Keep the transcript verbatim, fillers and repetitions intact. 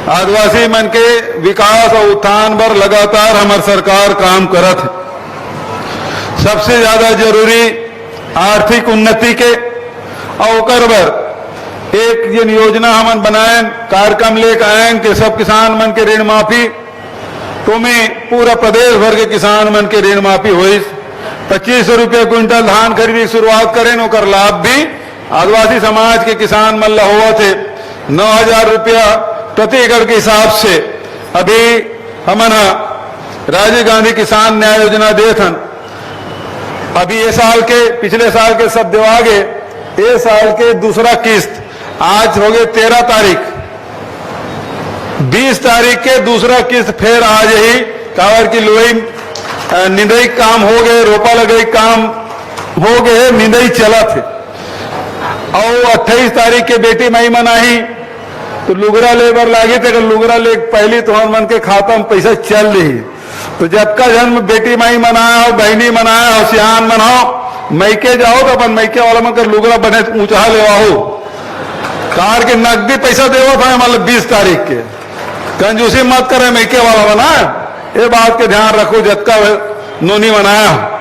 आदिवासी मन के विकास अउ उत्थान बर लगातार हमर सरकार काम करत हे। सबसे ज्यादा जरूरी आर्थिक उन्नति के, अउ ओकर बर एक जेन योजना हमन बनायन, कार्यक्रम लेके आयन के सब किसान मन के ऋण माफी, तो में पूरा प्रदेश भर के किसान मन के ऋण माफी होइस। पच्चीस सौ रुपया क्विंटल धान खरीदी के शुरुआत करेन, ओकर लाभ भी आदिवासी समाज के किसान मन ल होवत हे। नौ हजार रुपया प्रति एकड़ के हिसाब से अभी हमन ह राजीव गांधी किसान न्याय योजना देत हन। अभी ये साल के, पिछले साल के सब देवा गे, ये साल के दूसरा किस्त आज हो गए तेरह तारीख, बीस तारीख के दूसरा किस्त फेर आ जाही, काबर कि लुवई, अ, निंदई काम हो गए, रोपा लगई काम हो गए, निंदई चलत हे। अउ अट्ठाईस तारीख के बेटी माई मन आही, तो लुगरा ले बर लागी, तेकर लुगरा ले पहली तुहर मन के खाता में पैसा चल रही। तो जतका झन बेटी माई मन आए हो, बहिनी मन आए हो, सियान मन हो, मइके जाओ तो अपन मइके वाला मन कर लुगरा बने ऊंचा लेवाहू। कार के नकदी पैसा देवत हे, मतलब बीस तारीख के। कंजूसी मत करे मइके वाला मन, हाँ? ये बात के ध्यान रखो, जतका नोनी मन आए हो।